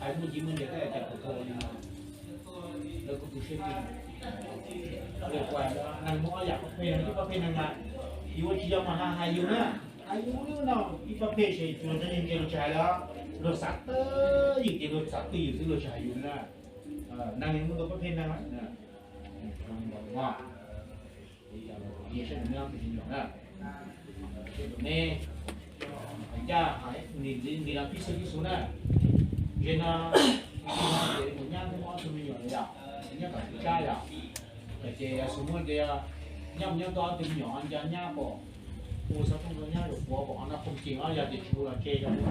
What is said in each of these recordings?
Hais muaj ntsis muaj ntsis tab cas kuv tau li no, lawv kuj tu siab ti. Lawv kuj hais neeg muaj ob yam pab pheej neeg, ib pab pheej neeg mas yus ua tsis yog mas hais yus na, hais yus no, ib pab pheej ces tsuas ntse luag tsis hais li, luag xav twj ywm ces luag xav twj ywm xwb luag tsis hais yus li na. Neeg muaj ntau pab pheej neeg. Sab nws na, seb tus neb, Nim ntxiv nqis los pib xwb pib xwb na. Ze no, ces mus nyab muaj ob tug me nyuam lawm yom, nyab tom tub sab yom. Ces yog xub muaj ces nyab mus nyob tau ob tug me nyuam nco nyab pom, ua xov tooj rau nyab yuav puav pom qhov no khoom cees os, yog tias tsis ua los tseg yog ua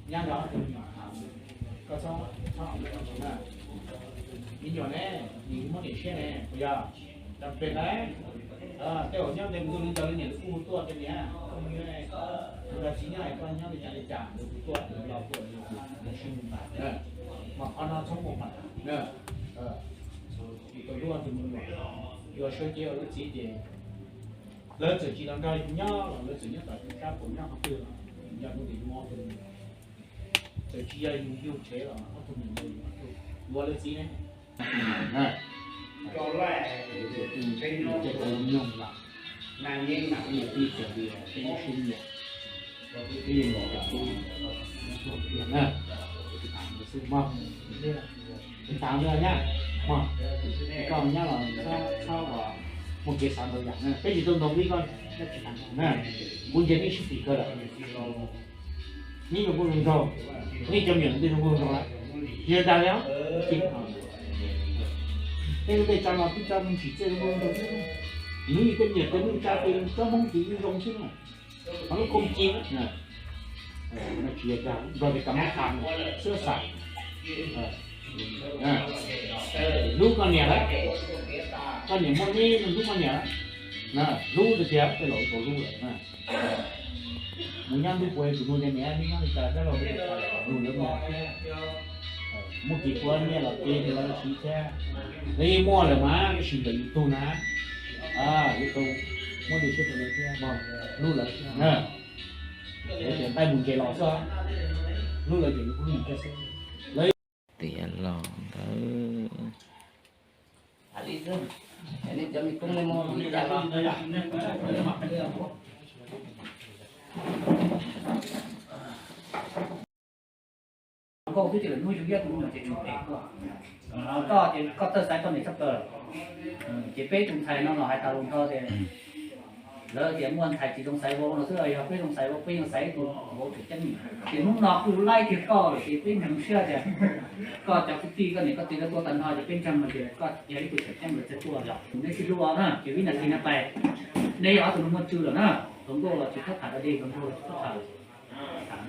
nyab nco ob tug me nyuam. Koj txhob txhob me nyuam ne, nim muab niam siab ne, puas yog? Cov pem na, tej uas nyob nte mus ntuj li ntawd li niam kuj hu tuaj tias niam, tus txiv nyob koj nyob li cas li cas, nws kuj tuaj los tuaj sib nus npam. Mas qhov no txhob muaj npam. Vim tau lub tus me nyuam, yuav sawv cev ua lub txiv ces lawv txawm tsis los nrog yus nyob los lawv txawm nyob tom sab puas nyob qhov twg los yog hnub tias yus ob tug me nyuam, txawm tsis yog yus yug tsev los ob tug me nyuam yus ob tug, yus ua lawv txiv ne. Txhob nyab los txhob muaj kev xav ntau yam na, peb tsis tau ntaus nqi koj, kuv ntsia nej sib tim kawg lawm. Nej zoo nkauj zoo nraug, nej cov me nyuam ntej zoo nkauj zoo nraug lawm, yog dag li os. Tej lub teb chaws no twb tso me ntsis txiaj zoo nkauj zoo nraug xwb, nws yog tej me nyuam tes neej tsa tes tsob Hmoob ces yeej zoo xwb na. Qhov lub khoom cees na, tsis yog dag, nrog tias kam mab tham xwb xav. Hlub koj niam lawm, koj niam muaj neb hlub koj niam lawm. Hlub tiag tiag tej laus tau hlub lawm. Mus nyob ntuj puas tus nug tias niam, neb nyob li cas, dab laug, nug lawv mus thiab. Muaj kev kua nyiaj los ces lawv siv thiab. Lawv yeej muaj lawm mas, tab sis ntawm yus tug na, yuav tau muab dej siab rau lawv thiab, hlub lawv thiab na. Lawv tias nqaij mus ntses los xwb, hlub lawv ces lawv kuj hlub yus thiab xwb. Lawv tiav los ntawd. Nkauj twb tsis lawm hnub yug iab tus no ces tsis phem koj. Koj ces koj txawj xaiv koj niam tshaj plaws. Ces peb tus ntxhais no los hais tas lus nrho tias lawv tias muaj ntxhais tsis zoo xaiv vauv no xwb, yog peb zoo xaiv vauv peb yeej xaiv ib tug vauv tseem ceeb. Ces hnub no kuj laib kiag koj lawm ces peb ntseeg siab tias koj cov kwv tij koj niam koj txiv lawv tuaj tag nrho ces peb ntseeg tias koj yog ib tug tseem ceeb lawv thiaj tuaj. Neb sib hlub na ces vib nas this no pais, neb yog ob tug no muaj tswv lawm na, hluas nkauj los tsis txhob tham dog dig, hluas nraug los tsis txhob tham. Tham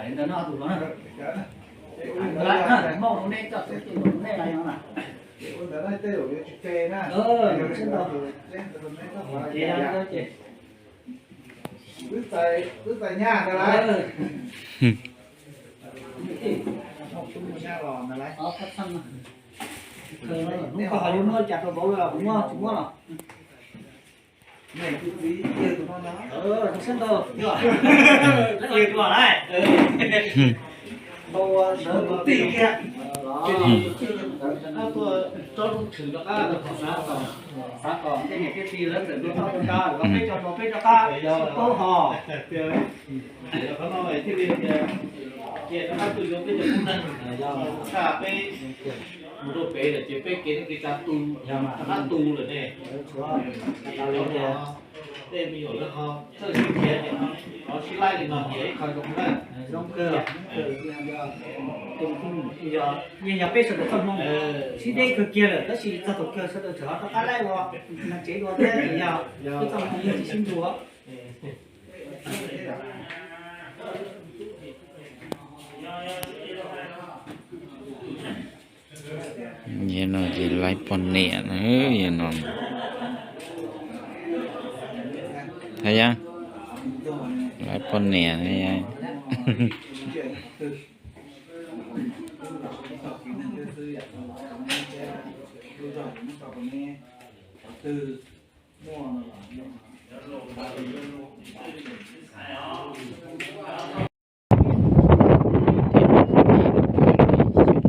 li ntawd no ob tug no na. Mauj rau neb coj txhua tus rau neb los yog na. Ces yog li ntawd ces wb txais nyab ntawd lawm. Hnub koj ho yuav muab cas rau vauv los kuv muab tsis muab los. Tus txiv yawg tus no ntag. Tus xeeb ntau, yawg tus lawm. Tus tij kiag. Tuaj tsob zoov tshwm rov qab rau tom xav kom, xav kom tej niam tej txiv lawv txawm ntuas tau rau qab, kom peb tso rau peb rov qab sib paub hos. Qhov no thiaj li cia rov qab tuaj yuav peb cov tub neeg, tshaj peb mus rau pem lawm ces peb kev neej kev tsav tu, rov qab tu lawm ne. Tej me nyuam lawv ho txawj sib nrhiav ces ho sib laib li no ces ib qho zoo na. Yeej yog peb sawv daws txoj hmoo sib deb kawg kiag lawm tab sis txog thaum kawg sawv daws tseem ho rov qab laib ua neeg tsev dua thiab, yog peb txoj hmoo yeej tsis sib ntuas. Yog no ces laib poj niam na, yog no. Thaj Yaj, laib poj niam na. Xyoo xwb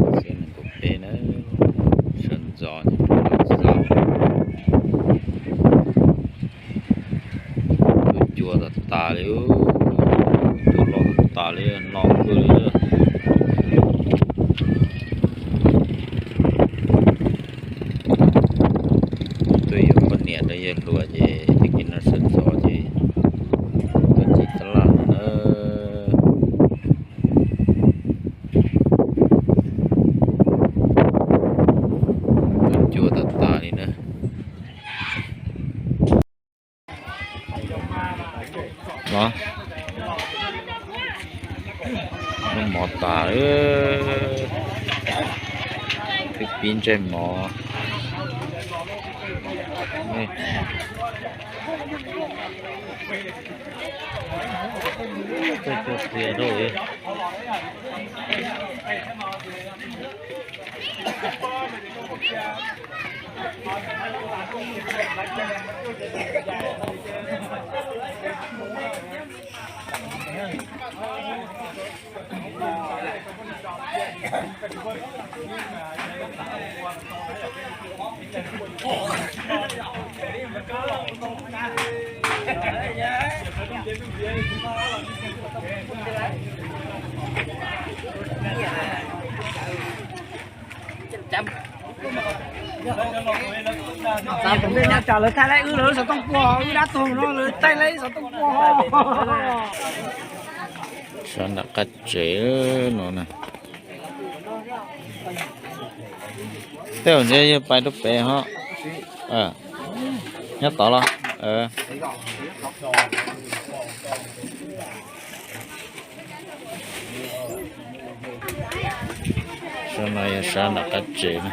nees nkaum peb na, sawv ntxov ces peb los zaum. Tus cua tas tas li, tus los tas tas li, no kawg li. Tuaj yuav poj niam rau yawg hluas ces tag kis no sawv ntxov ces tuaj txiv tab laj. Mov tas, twb pib ntsej mov. Tsam lawv thaij laib wb, lawv xov tooj puag, wb dab tuag no lawv thaij laib xov tooj puag. Sab nram qab tsev no na. Tej zaum ntshe yog pais rau pem ho. Nyob tod los. Sab no yog sab nram qab tsev na.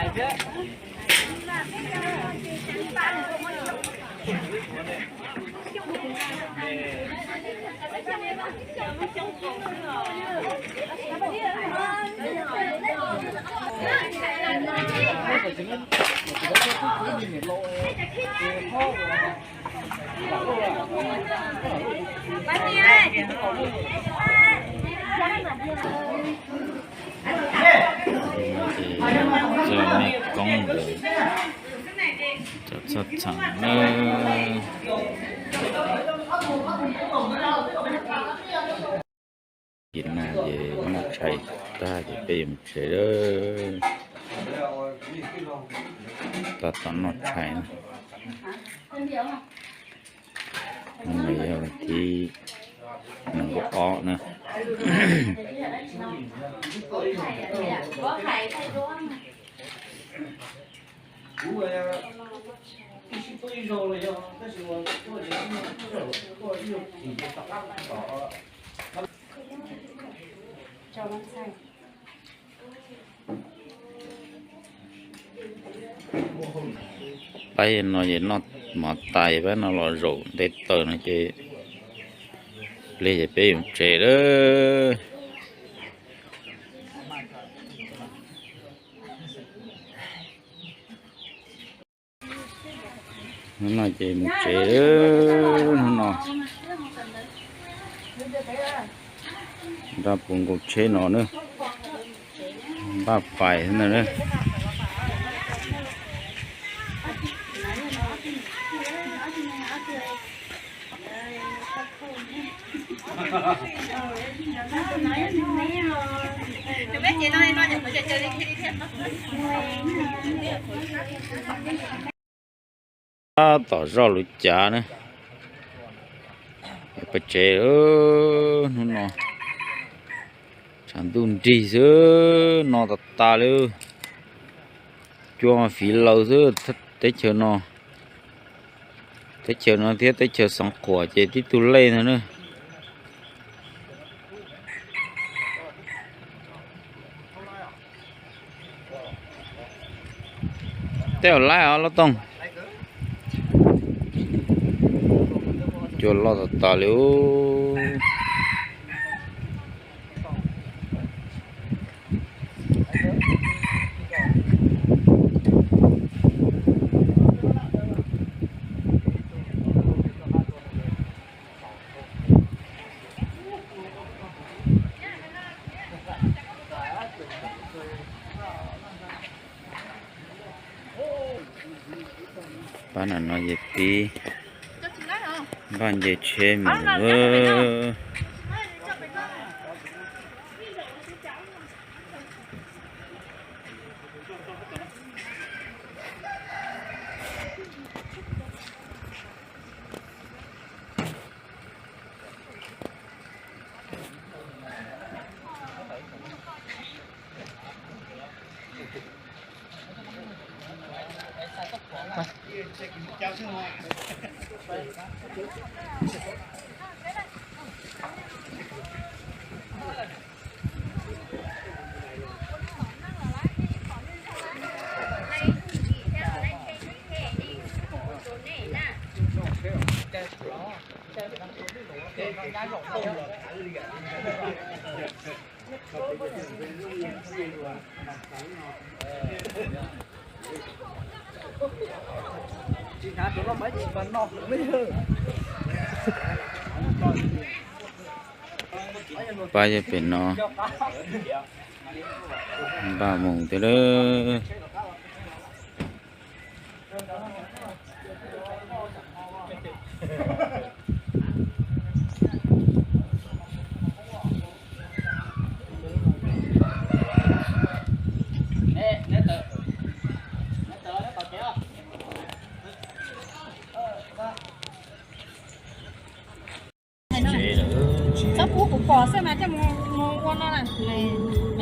Txoj me koob ntawd, cov txhob txheem na. Ces no ces noj tshais tag ces peb yuav mus tsev lawm. Tab tom noj tshais na. Hnub no yog thib nees nkaum ob na. Pab no ces noj mov tas pab no los zaum nte taws no ces pliag ces peb yuav tsev lawm. Hnub no ces mus tsev, hnub no nraj puv nkaus tsheb no na, npaj pais xwb ntag na. Tab tom zoj lub cav na, pais tsev. Hnub no tshav ntuj nrig xwb, no tas tas li, cua fiv laws xwb. Teb chaws no, teb chaws no thiab teb chaws Xeev Khuam ces tib tug lej ntag na. Tej zaum laib os Lauj Toog. Cua loj tas tas li. Pab no ces pib npaj nce tsheb mus. Pab yog pem no, npaj mus tiag lawm. Txhob pub kuv pom xwb mas coj mus ua no na.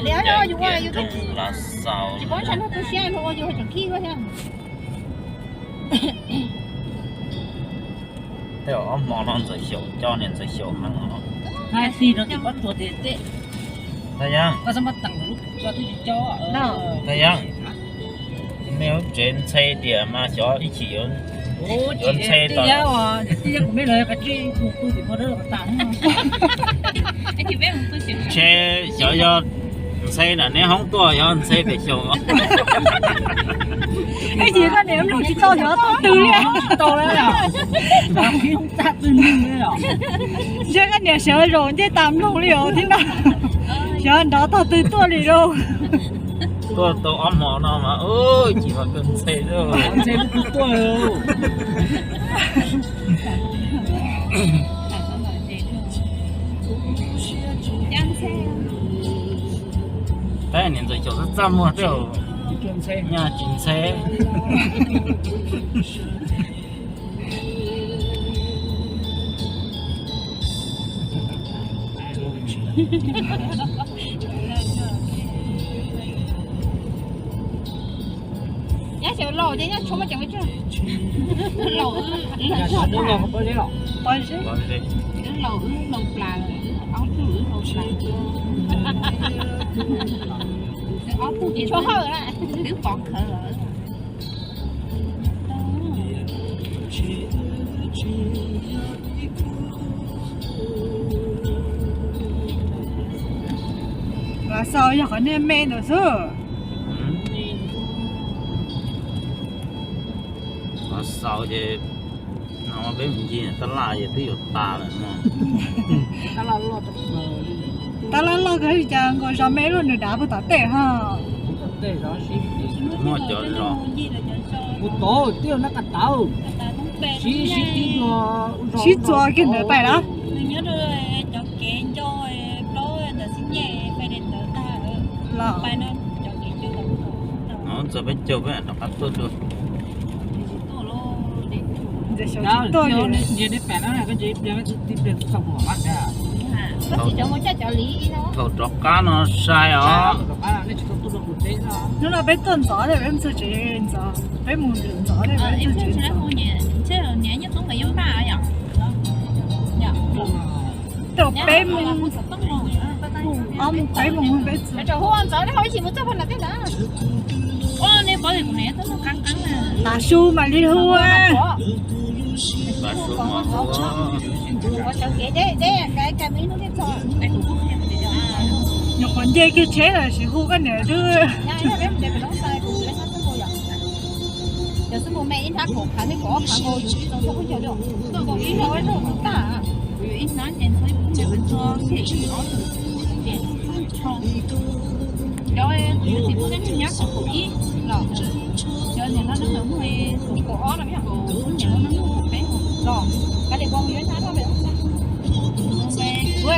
Li yog yus ua yus tsis paub ntshai luag tu siab luag ua yus tseem khib thiab. Tej ob hmo no Ntxawm Xyaum coj niam Ntxawm Xyaum heev os. Hais txog no ces koj tuag tiag tiag. Thaj Yeeb, koj txhob muab teem lub ko twb tsis co. Thaj Yeeb, nej lub tsev ntxhe diam mas xyov ib chim yuav ntxhe tau. Ntshe xyov yog ntxhe nram neb hoob tuaj xyov ntxhe pem xyaum. Ib chim koj niam mloog tsis tau xyov tau twg li. Ntshe koj niam sawv zaum ncej tas mloog li os thiab no. Xyov nrov tog twg tuaj li lauj. Tuaj tau ob hmo no mas ib chim mas kawg ntxhe, ntxhe lub twg tuaj. Tab niam Ntxawm Xyaum txaj txaj muag tej zaum nyaj tsis ntxhe. Nyab xyaum laus ces nyab tshuav mas ceev li tsuag. Laus wb, wb laus wb laus plas, wb ob tug wb laus plas. Ob tug ces tshuav hawj na, twb pov khawv lawm. Lav xaus yog qhov niag me ntawd xwb. Lav xaus ces no peb mus ncig tab laj ces twb yuav tas lawm no. Tab laj loj kawg li cas nkaus zos me luaj nws dav puag tom tej ho. Muaj cov zos. Sib txuas kiag ntawd pais lawm. Ntxawm peb caug peb rov qab tuaj dua. Thaum rov qab no sai os. Hnub no peb tuaj ntxov thiab peb txog tsev ntxov, peb mus lwm ntxov thiab peb txog tsev ntxov. Tau peb mus, peb mus peb txog. Tav su mam li hu. Nyuam qhuav nce kiag tsheb lawm sis hu koj niam xwb.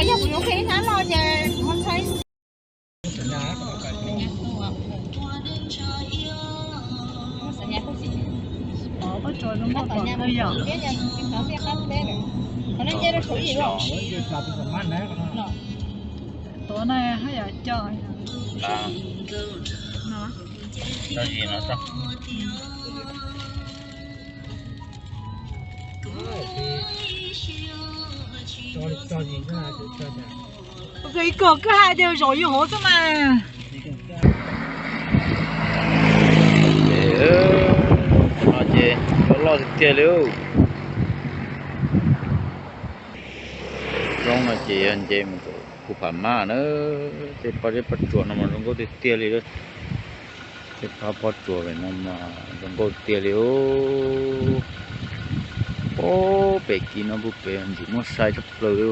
Yog kuv yuav qhia ib hnab no ces kuv ho ntshai. Tuav no haj yam coj. Ib kom kwj ha ces zaum yus hauv xwb mas. No ces loj tiag tiag li. Roob no ces yog nce mus rau Phu Pham Mab na. Tej pob zeb pob tsuas no mas zoo nkauj tiag tiag li. Tej pob tsuas no mas zoo nkauj tiag li. Ub, pem kiv no puag pem ntxim muaj sai tshaj plaws li.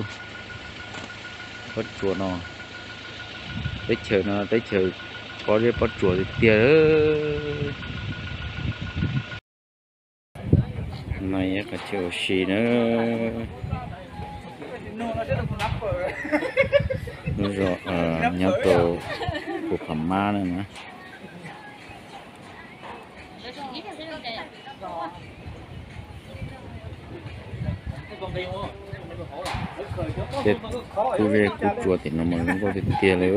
Pob tsuas no, teb chaws no teb chaws pob zeb pob tsuas tiag tiag. No yog qhov chaw ua si na. Lub zos nyob rau Phu Pham Mab na. Tej kub zeb kub tsuas tim no mas zoo nkauj tiag tiag li.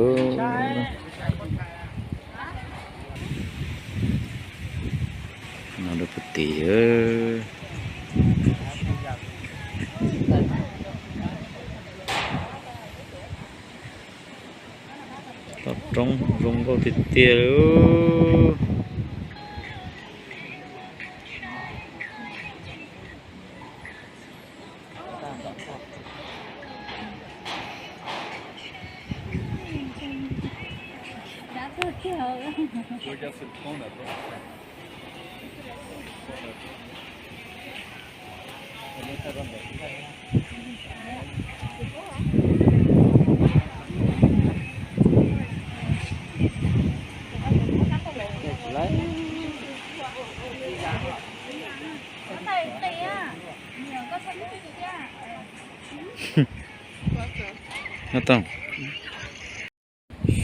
No rau puag tim, toj roob zoo nkauj tiag tiag li.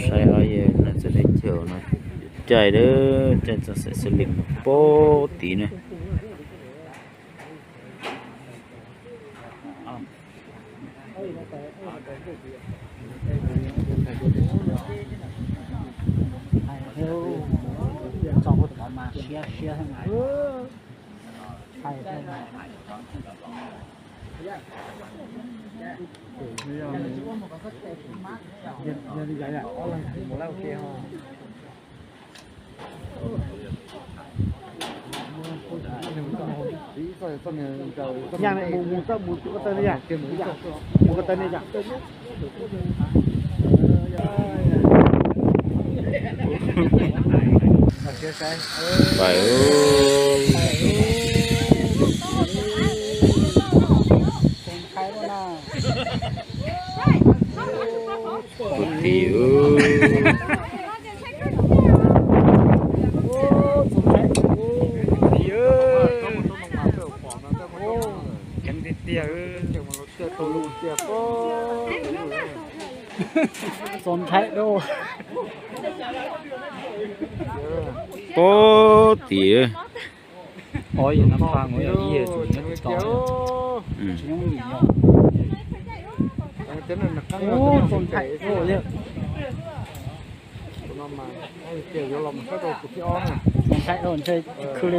Saib ob yawg no txawj teb chaws no, caij, caij txoj xaim xab lim mus pem tid na. Nyaj mus mus txoj mus tus ko taw ne yom, mus ko taw ne yom. Pais, puag tim. Heev tiag tiag. Txaus ntshai dua. Puag tim. Txaus ntshai dua. Txaus ntshai dua, ntshe khwv li.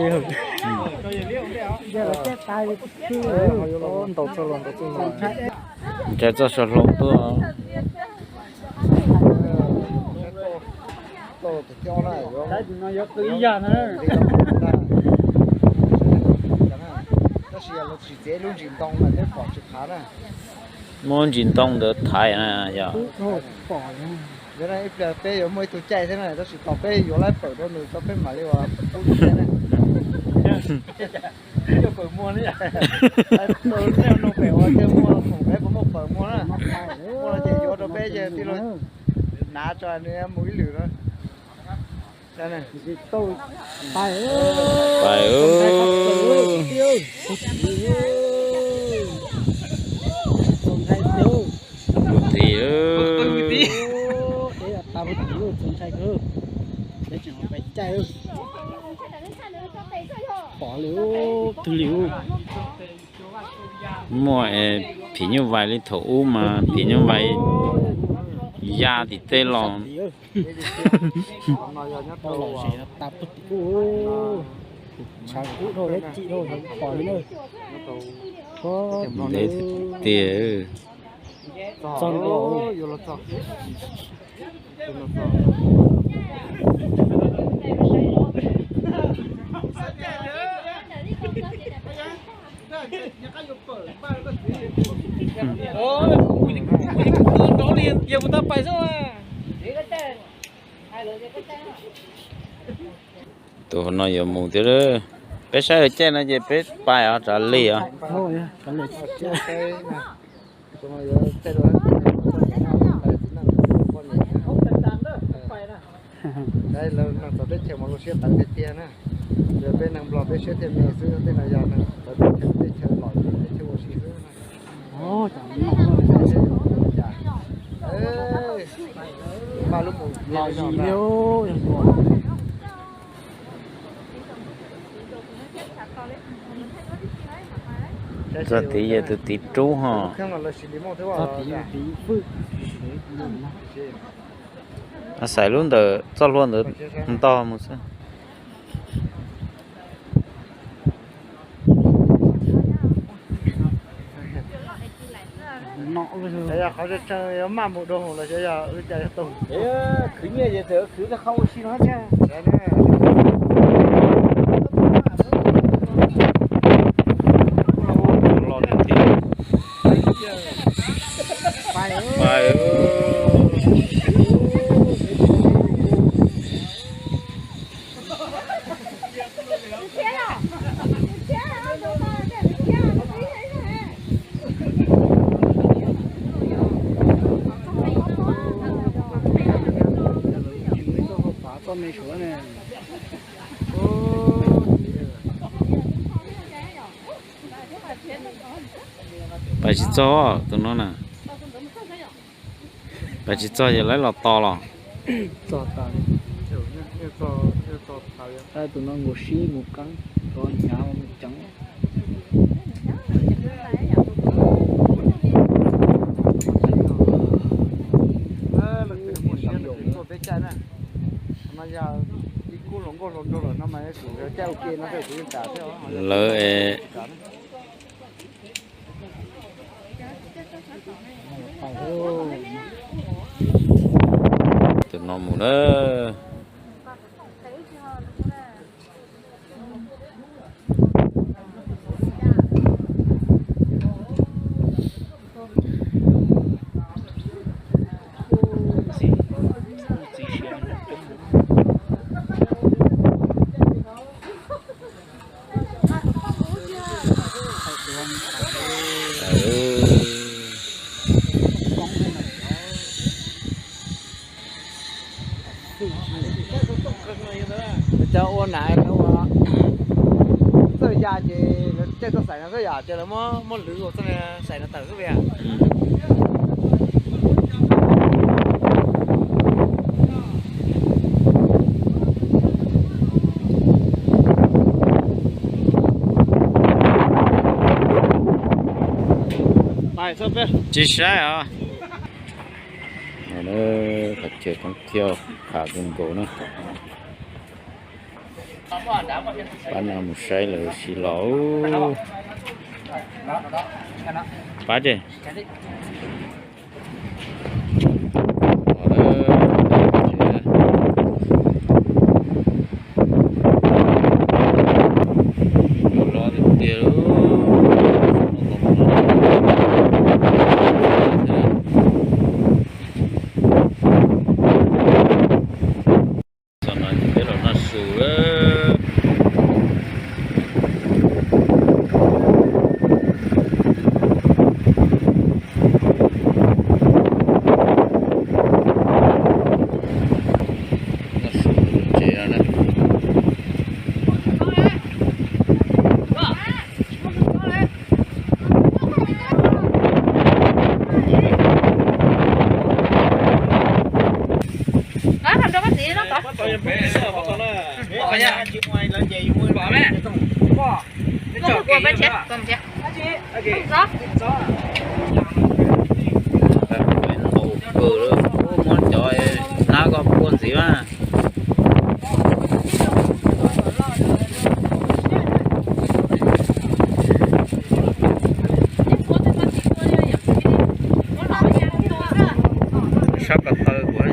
Ntshe txoj hlua ntaus txoj hlua. Ntshe txoj hlua tuaj. Saib tus no yuav qw ib yam na. Tab sis yog lawv tsis txiav lub ntsis ntoo mas peb pom tsis qhav na. Muab ntsis ntoo ntawd thaiv na yog. Ib pliag peb yuav muaj ib tug caij thiab na, tab sis tos peb yuav laib pawm rau nws tso peb mam li ua pub thiab na. Coj pawm muag na. Tus no pem ua thiaj muaj khoom peb puas muaj pawm muag na. Muaj no ces yuav rau peb ces tij laug hnav tso nws mus ib lwm na. Pais. Puag tim. Pom li twg li. Muaj phim nyuj vais li thaum ub mas phim nyuj vais ya tim tej los. Tshav kub dhau, chim dhau, pom li na. Ntev tiag. Txog los. Rov li yog kuv tau pais xwb. Tus no yuav mus thiab. Peb saib lawv caij no ces peb pais os, raws li os. Saib lawv neeg txawv teb chaws mas zoo siab tawv tiag tiag na. Yog peb neeg Nplog peb siab thiaj me xwb, tej no yog neeg txawv teb chaws, teb chaws lom zem teb chaws ua si xwb. Npaj lub mus los zis li. Txog tid yog tus tid rub ho. Xaiv lub ntawm txoj hlua ntawd ntog mus xwb. Xyov yog qhov tseeb yuav maj mus dua mus los xyov yog wb cas yuav tu. Khwv nyiaj ces txawm khwv txoj qhov ua si no thiab. Pais tsis txog tus no na. Pais tsis txog ces lawv los tos los. Tus no nkaus sib mus qeeb, hnyav mus ceev. Lawv tus no mus na. Lawv cov ua nam lawv ua txawj ya ces lawv caij txoj xaim no xwb yom, ces lawv muab lwv ua txoj xaim no tawm xwb yom. Tsis saib os. Qhov chaw thoob thiab qhov kawg nkaus na. Pab no mus saib lawv sib los. Pab ces Txog no ces peb los noj su lawm. Noj su tsev no na. Ntau kawg lawm, muab cov hnab ko pua ntxiv mas. Sab ko taw kuv.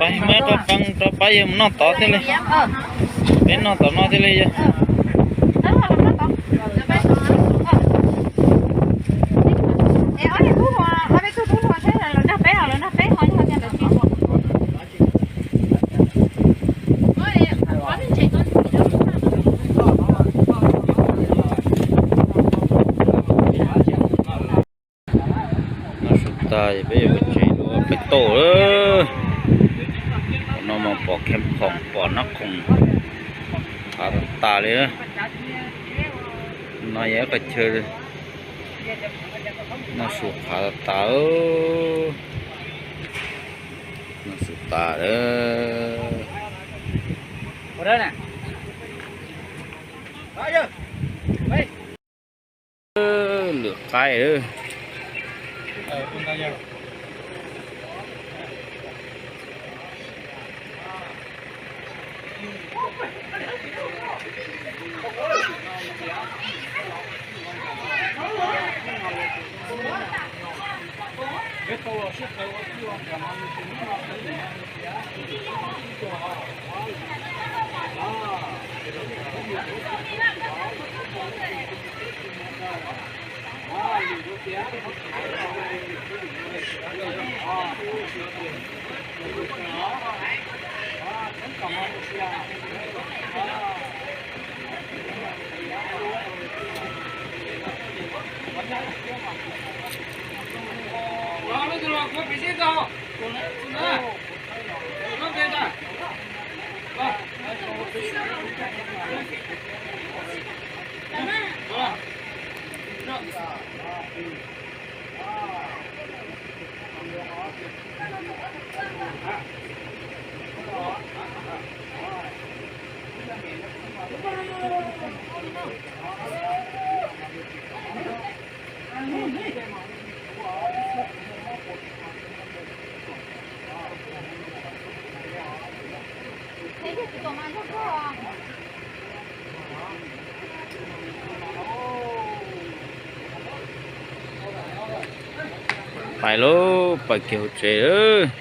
Pab muab rau peb rau pab yawg mus noj tod thiaj li. Peb noj tom no thiaj li yawg. Noj su tas peb yuav mus tsev dua peb tauj lawm. Qhov no mas pom kheej phoom pom nab khoom qhav tas tas li. No yog ib qhov chaw noj su qhav tas tas. Noj su tas lawm. Lwm qaib. Pais lauj, pais kiag hauv tsev lawm.